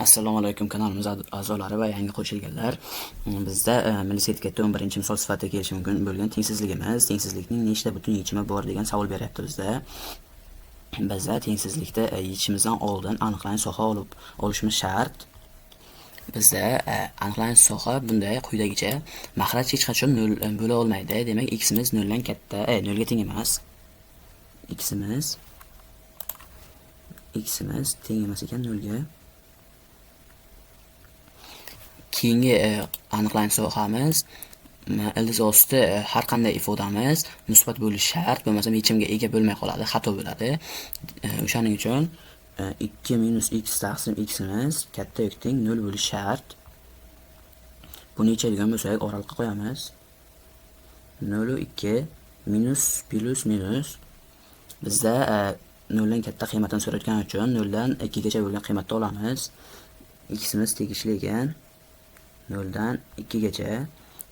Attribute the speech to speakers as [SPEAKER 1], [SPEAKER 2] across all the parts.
[SPEAKER 1] Assalomu alaykum kanalimiz a'zolari va yangi qo'shilganlar. Bizda milliy sertifikatda 11-misol sifatida kelishi mumkin bo'lgan tengsizligimiz, tengsizlikning nechta butun yechimi bor degan savol beryapti bizda. Bizda tengsizlikda yechishimizdan oldin aniqlanish soha olib olishimiz shart. Bizda aniqlanish soha bunday quyidagicha: maxraj hech qachon 0 bo'la olmaydi. Demak, x imiz 0 dan katta, 0 ga teng emas. X imiz teng emas ekan 0 ga. Keyingi aniqlanish sohamiz ildiz osti har qanday ifodamiz musbat bo'lishi shart, bo'lmasam yechimga ega bo'lmay qoladi, xato bo'ladi. O'shaning uchun 2 minus x taqsim ximiz katta yoki teng 0 bo'lishi shart. Buni yechadigan bo'lsak, oraliqqa qo'yamiz. 0 2 minus plus minus. Bizda 0 dan katta qiymatini so'rayotgani uchun 0 dan 2 gacha bo'lgan qiymatni olamiz. Ximiz tegishli ekan 0 dan 2 gacha.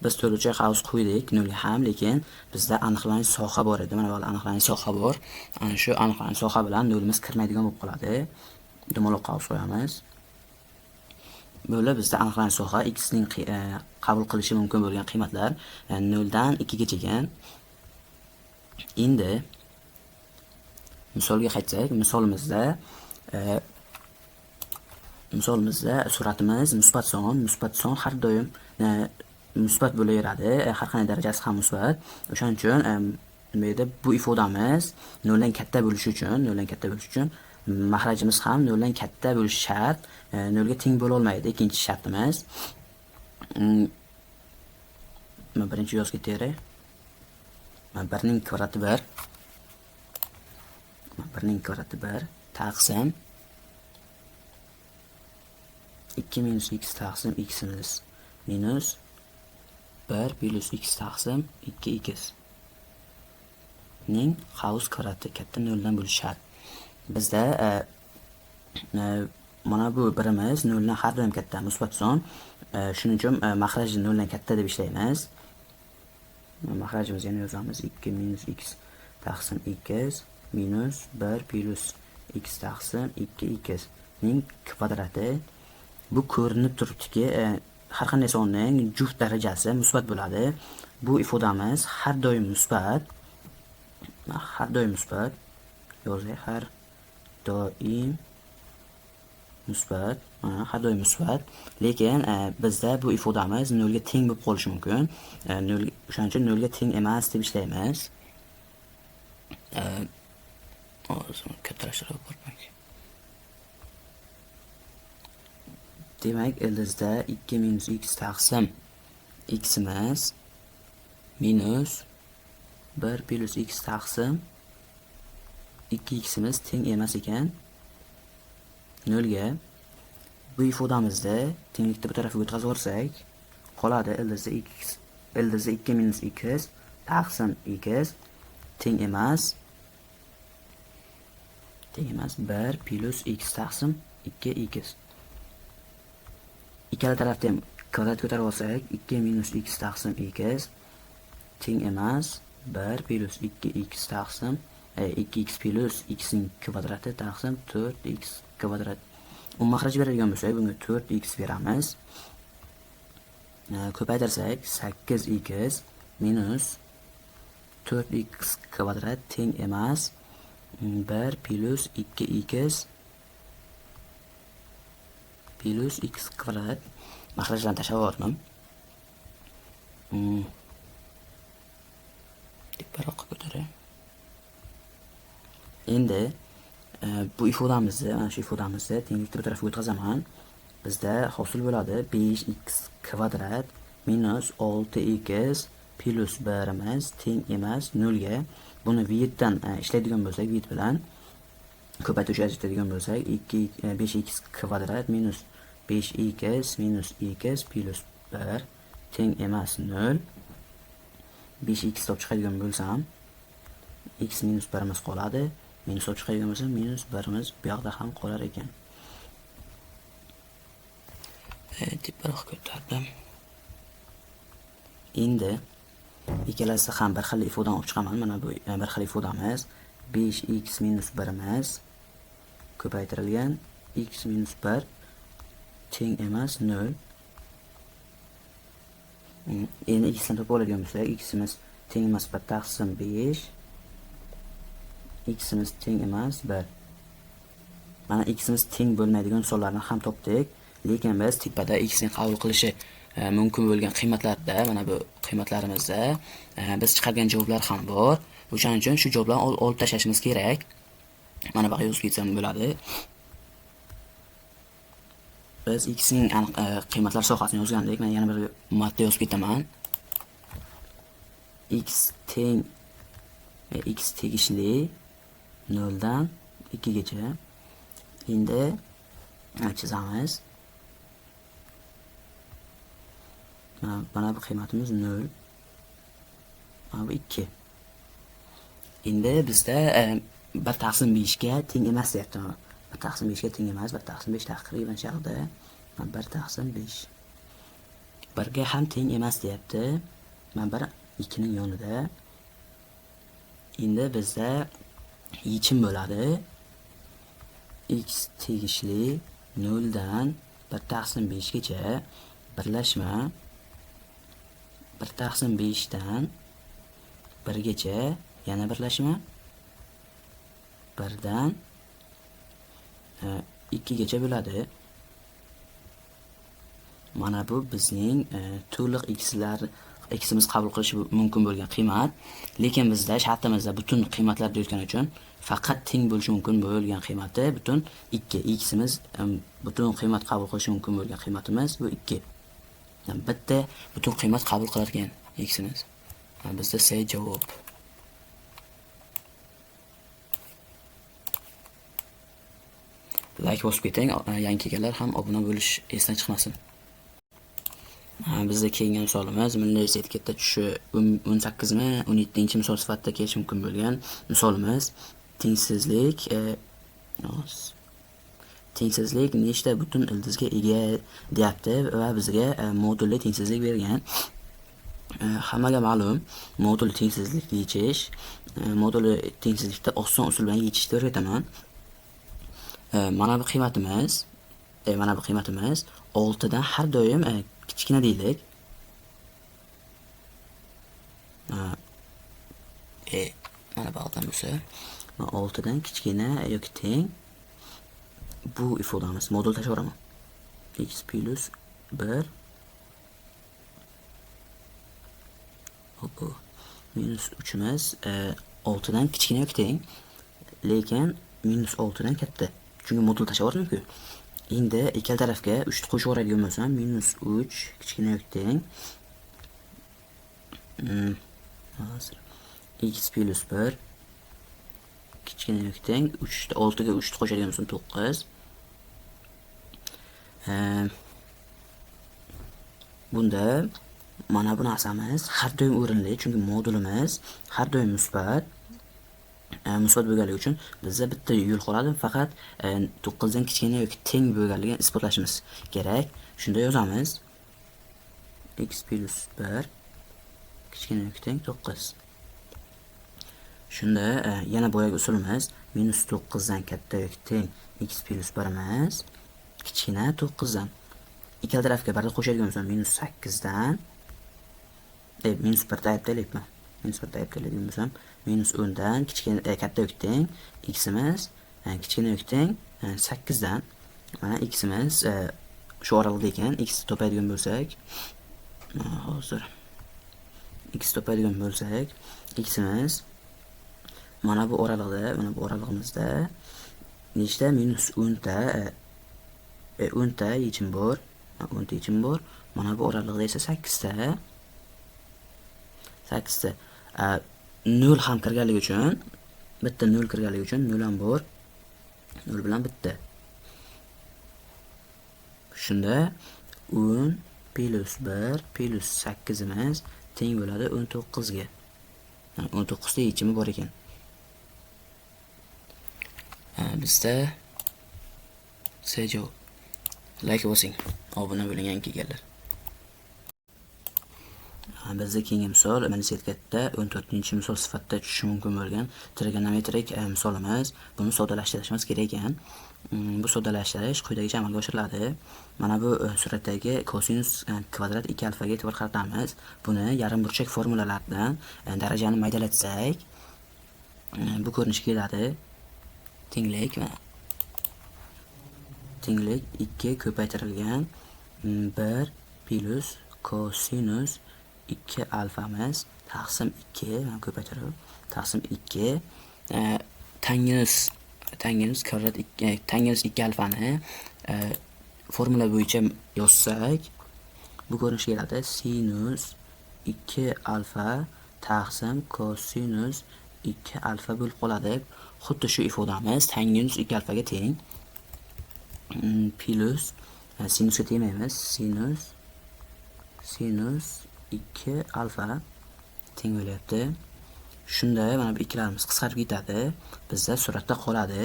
[SPEAKER 1] Biz to'rtburchak qavs qo'ydik 0 ga ham, lekin bizda aniqlanish soha bor edi. Mana bu aniqlanish soha bor. Ana shu aniqlanish soha bilan nolimiz kirmaydigan bo'lib qoladi. Dumaloq qavs qo'yamiz. Bo'lib bizda aniqlanish soha x ning qabul qilishi mumkin bo'lgan qiymatlar 0 dan 2 gacha ekan. Endi misolga qaytsak, misolimizda suratimiz musbat son, musbat son har doim musbat bo'laveradi, har qanday darajasi ham musbat. O'shaning uchun bu yerda bu ifodamiz 0 dan katta bo'lishi uchun, 0 dan katta bo'lishi uchun maxrajimiz ham 0 dan katta bo'lishi shart. 0 ga teng bo'la olmaydi ikkinchi shartimiz. Men birinchi yozib ketaylik. Mana 1 ning kvadrati 1. 1 ning kvadrati 1 taqsim 2 minus x taqsim ximiz minus 1 plus x taqsim 2x ning qavs kvadrati katta 0 dan bo'lishi shart. Bizda mana bu birimiz 0 dan har doim katta musbat son. Shuning uchun maxrajni 0 dan katta deb ishlaymiz. Maxrajimizni yana yozamiz: 2 minus x taqsim x minus 1 plus x taqsim 2x ning kvadrati. Bu ko'rinib turibdiki, har qanday sonning juft darajasi musbat bo'ladi. Bu ifodamiz har doim musbat. Har doim musbat. Yozay, har doim musbat. Mana har doim musbat. Lekin bizda bu ifodamiz 0 ga teng bo'lib qolishi mumkin. 0, o'shaning uchun 0 ga teng emas deb ishlaymiz. Hozir kattalashtirib bormak. Demak, ildizda 2 minus x taqsim ximiz minus 1 plus x taqsim 2ximiz teng emas ekan 0 ga. Bu ifodamizda tenglikni bu tarafga o'tkazib yuborsak, qoladi ildizda x, ildizda 2 minus x taqsim x teng emas 1 plus x taqsim 2x. Ikkala tarafda ham kvadrat ko'tarib olsak, 2 minus x taqsim x teng emas 1 plus 2x taqsim 2x plus x ning kvadrati taqsim 4x kvadrat. Un maxraj beradigan bo'lsak, bunga 4x beramiz. Ko'paytirsak 8x minus 4x kvadrat teng emas 1 plus 2x plus x kvadrat. Maxrajlarni tashlab yubordim. Teparoqqa ko'taray. Endi bu ifodamizni, mana shu ifodamizni tenglikni bu tarafga o'tkazaman. Bizda hosil bo'ladi 5x kvadrat minus 6x plus 1imiz teng emas 0 ga. Buni v dan ishlaydigan bo'lsak, v bilan ko'paytirish ajratadigan bo'lsak, 2 5x kvadrat minus 5x minus x plus 1 teng emas 0. 5x olib chiqadigan bo'lsam, x minus 1imiz qoladi. Minus olib chiqadigan bo'lsam, minus 1imiz bu yoqda ham qolar ekan. Teparoq ko'tardim. Endi ikkalasi ham bir xil ifodan olib chiqaman. Mana bu bir xil ifodamiz 5x minus 1imiz ko'paytirilgan x minus 1 teng emas 0. Endi x ni topib oladigan bo'lsak, ximiz teng emas 1 taqsim 5, ximiz teng emas 1. Mana ximiz teng bo'lmaydigan misollarni ham topdik, lekin biz tepada x ning qabul qilishi mumkin bo'lgan qiymatlarda, mana bu qiymatlarimizda biz chiqargan javoblar ham bor. O'shaning uchun shu javoblarni olib tashlashimiz kerak. Mana bu yozib ketsam bo'ladi. Biz x ning aniq qiymatlar sohasini yozgandik. Men yana bir marta yozib ketaman. X teng x tegishli 0 dan 2 gacha. Endi chizamiz. Mana bu qiymatimiz 0. Mana bu 2. Endi bizda 1 taqsim 5 ga teng emas deyapti. 1 taqsim 5 ga teng emas, 1 taqsim 5 taqriban chaqda. 1 taqsim 5. 1 ga ham teng emas deyapti. Mana 1 2 ning yonida. Endi bizda yechim bo'ladi. X tegishli 0 dan 1 taqsim 5 gacha birlashma 1 taqsim 5 dan 1 gacha yana birlashma 1 dan 2 gacha bo'ladi. Mana bu bizning to'liq xlar ximiz qabul qilishi mumkin bo'lgan qiymat, lekin bizda shartimizda butun qiymatlar deyilgani uchun faqat teng bo'lishi mumkin bo'lgan qiymati butun 2. Ximiz butun qiymat qabul qilishi mumkin bo'lgan qiymatimiz bu 2. Yani bitta butun qiymat qabul qilar ekan ximiz. Bizda C javob. Like bosib keting, yangi kelganlar ham obuna bo'lish esdan chiqmasin. Bizda keyingi misolimiz milliy sertifikatda tushishi 18 mi 17 misol sifatida kelishi mumkin bo'lgan misolimiz tengsizlik tengsizlik nechta butun ildizga ega deyapti va bizga modulli tengsizlik bergan. Hammaga ma'lum modul tengsizlikni yechish, modulli tengsizlikda oson usul bilan yechishni o'rgataman. Mana bu qiymatimiz, 6 dan har doim kichkina deylik. Mana bu 6 bo'lsa, 6 dan kichkina yoki teng bu ifodamiz. Modul tashlab yuboraman. X plus 1 minus 3imiz 6 dan kichkina yoki teng, lekin minus 6 dan katta. Chunki modul tashlab yubordim-ku. Endi ikkala tarafga 3 ni qo'shib yuboradigan bo'lsam, minus 3 kichkina yoki teng hozir x plus 1 kichkina yoki teng 3 6 ga 3 ni qo'shadigan bo'lsam 9. Bunda mana bu narsamiz har doim o'rinli, chunki modulimiz har doim musbat. Musbat bo'lganligi uchun bizda bitta yo'l qoladi, faqat 9 dan kichkina yoki teng bo'lganligini isbotlashimiz kerak. Shunda yozamiz x plus 1 kichkina yoki teng 9. Shunda yana boyagi usulimiz minus 9 dan katta yoki teng x plus 1imiz kichkina 9 dan. Ikkala tarafga birni qo'shadigan bo'lsam minus 8 dan minus 1 da aytaylikmi? Minus 1 da aytaylik bo'lsam minus 10 dan kichkina katta yoki teng ximiz kichkina yoki teng 8 dan. Mana ximiz shu oraliqda ekan. X topadigan bo'lsak, hozir x topadigan bo'lsak, ximiz mana bu oraliqda, mana bu oralig'imizda nechta minus 10 ta 10 ta yechim bor. 10 ta yechim bor. Mana bu oraliqda esa 8 ta. 8 ta 0 ham kirganligi uchun, bitta 0 kirganligi uchun 0 ham bor. 0 bilan bitta. Shunda 10 plus 1 plus 8 imiz teng bo'ladi 19 ga. Yani 19 ta yechimi bor ekan. Bizda C javob. Like bosing, obuna bo'ling yangi kelganlar. Bizda keyingi misol milliy sertifikatda 14-misol sifatida tushishi mumkin bo'lgan trigonometrik misolimiz. Buni soddalashtirishimiz kerak ekan. Bu soddalashtirish quyidagicha amalga oshiriladi. Mana bu suratdagi kosinus kvadrat 2 alfaga e'tibor qaratamiz. Buni yarim burchak formulalardan darajani maydalatsak, bu ko'rinish keladi. Tenglik va tenglik 2 ko'paytirilgan 1 plus kosinus 2 alfamiz taqsim 2, mana ko'paytirib taqsim 2, tangenus kvadrat 2, tangenus 2 alfani formula bo'yicha yozsak, bu ko'rinish keladi. Sinus 2 alfa taqsim kosinus 2 alfa bo'lib qoladi. Xuddi shu ifodamiz tangenus 2 alfaga teng. Plus sinusga tegmaymiz. Sinus 2 alfa teng bo'lyapti. Shunda mana bu ikkilarimiz qisqarib ketadi. Bizda suratda qoladi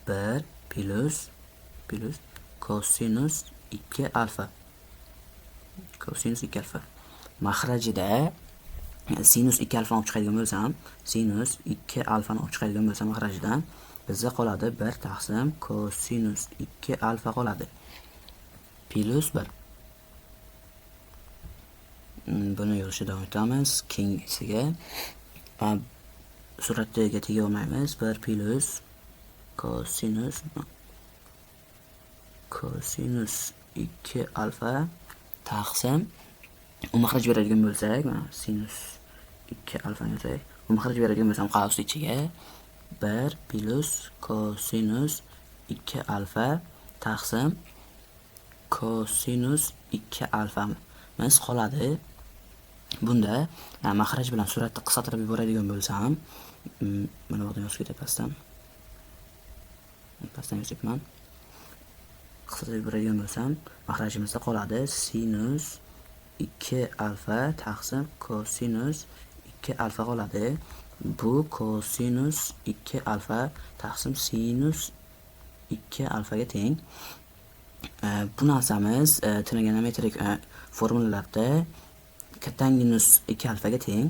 [SPEAKER 1] 1 plus kosinus 2 alfa. Kosinus 2 alfa. Maxrajida sinus 2 alfani olib chiqadigan bo'lsam, sinus 2 alfani olib chiqadigan bo'lsam maxrajidan bizda qoladi 1 taqsim kosinus 2 alfa qoladi. Plus 1. Buni yozishda davom etamiz. Keyingisiga suratga tega olmaymiz. 1 plus kosinus 2 alfa taqsim u maxraj beradigan bo'lsak, mana sinus 2 alfani yozsak, u maxraj beradigan bo'lsam qavs ichiga 1 plus kosinus 2 alfa taqsim kosinus 2 alfamiz qoladi. Bunda maxraj bilan suratni qisqartirib yuboradigan bo'lsam, mana bu yerdan yozib ketay pastdan. Pastdan yozyapman. Qisqartirib yuboradigan bo'lsam, maxrajimizda qoladi sinus 2 alfa taqsim kosinus 2 alfa qoladi. Bu kosinus 2 alfa taqsim sinus 2 alfaga teng. Bu narsamiz trigonometrik formulalarda kotangenus 2 alfaga teng.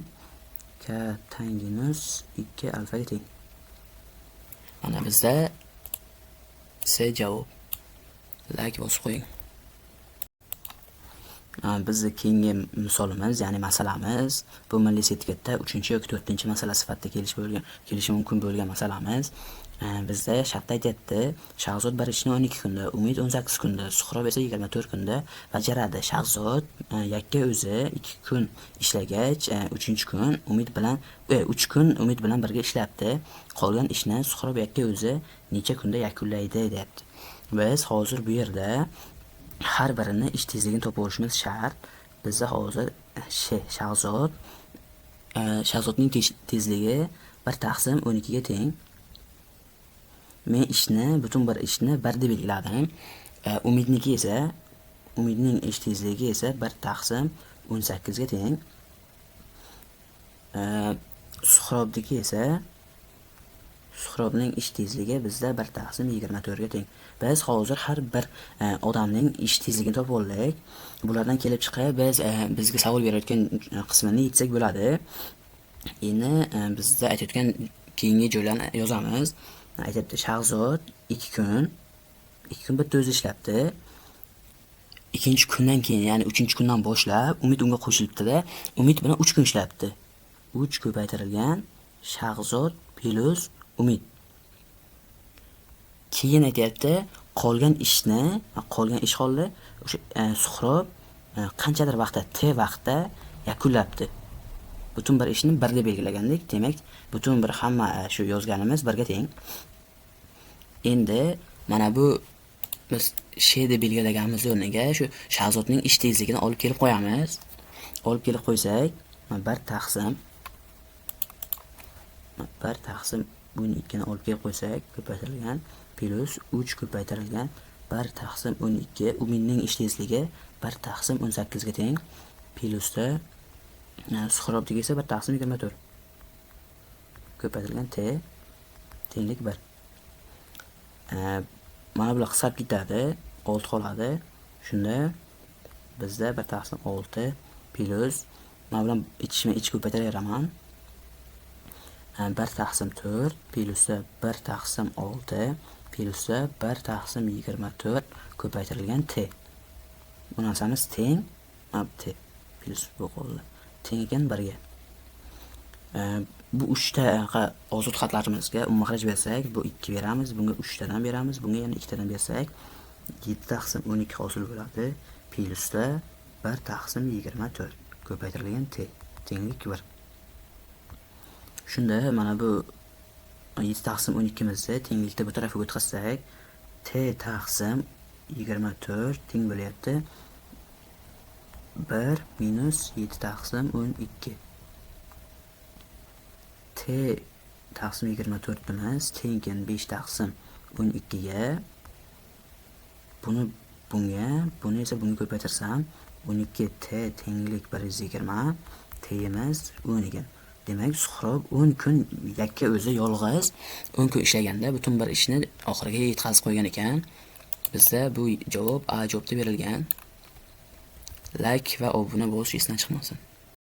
[SPEAKER 1] Kotangenus 2 alfaga teng. Mana bizda C javob. Like bosib qo'ying. Bizni keyingi misolimiz, ya'ni masalamiz bu milliy sertifikatda 3 yoki 4-masala sifatida kelishi mumkin bo'lgan masalamiz. Bizda shartda aytyapti, Shahzod bir ishni 12 kunda, Umid 18 kunda, Suhrob esa 24 kunda bajaradi. Shahzod yakka o'zi 2 kun ishlagach, 3-kun Umid bilan 3 kun Umid bilan birga ishlabdi. Qolgan ishni Suhrob yakka o'zi necha kunda yakunlaydi, deyapti. Biz hozir bu yerda har birini ish tezligini topib olishimiz shart. Bizda hozir Shahzodning tezligi 1 taqsim 12 ga teng. Men ishni, butun bir ishni 1 deb belgiladim. Umidniki esa, Umidning ish tezligi esa 1 taqsim 18 ga teng. Suhrobniki esa, Suhrobning ish tezligi bizda 1 taqsim 24 ga teng. Biz hozir har bir odamning ish tezligini topib oldik. Bulardan kelib chiqib biz bizga savol berayotgan qismini yechsak bo'ladi. Endi bizda aytayotgan keyingi joylarni yozamiz. Aytyapti, Shahzod 2 kun 2 kun bitta o'zi ishlabdi. Ikkinchi kundan keyin, ya'ni 3-kundan boshlab Umid unga qo'shilibdi-da, Umid bilan 3 kun ishlabdi. 3 ko'paytirilgan Shahzod plus Umid. Keyin aytyapti, qolgan ishni, qolgan ish qoldi, o'sha Suhrob qanchadir vaqtda, T vaqtda yakunlabdi. Butun bir ishni 1 deb belgilagandik. Demak, butun bir hamma shu yozganimiz 1 ga teng. Endi mana bu biz sh deb belgilaganimiz o'rniga shu Shahzodning ish tezligini olib kelib qo'yamiz. Olib kelib qo'ysak, 1 taqsim 1 taqsim 12 ni olib kelib qo'ysak, ko'paytirilgan plus 3 ko'paytirilgan 1 taqsim 12, Umidning ish tezligi 1 taqsim 18 ga teng, plusda Suhrobniki esa 1 taqsim 24 ko'paytirilgan t tenglik 1. Mana bular qisqarib ketadi, 6 qoladi. Shunda bizda 1 taqsim 6 plus Mana bilan ichma ich ko'paytiraveraman. 1 taqsim 4 plyusi 1 taqsim 6 plyusi 1 taqsim 24 ko'paytirilgan t. Bu narsamiz teng, mana t plyus bu qoldi. Teng ekan 1 ga. Bu 3 ta ozod xatlarimizga mahraj bersak, bu 2 beramiz, bunga 3 tadan beramiz, bunga yana 2 tadan bersak, 7 taqsim 12 hosil bo'ladi. Plyusda 1 taqsim 24 ko'paytirilgan t tenglik 1. Shunda mana bu 7 taqsim 12 imizni tenglikda bu tarafga o'tkazsak, t taqsim 24 teng bo'lyapti 1 minus 7 taqsim 12. T taqsim 24 imiz teng ekan 5 taqsim 12 ga. Buni bunga, buni esa bunga ko'paytirsam, 12 t tenglik 120, t'imiz 10 ekan. Demak, Suhrob 10 kun yakka o'zi yolg'iz 10 kun ishlaganda butun bir ishni oxiriga yetkazib qo'ygan ekan. Bizda bu javob A javobda berilgan. Like va obuna bo'lish esdan chiqmasin.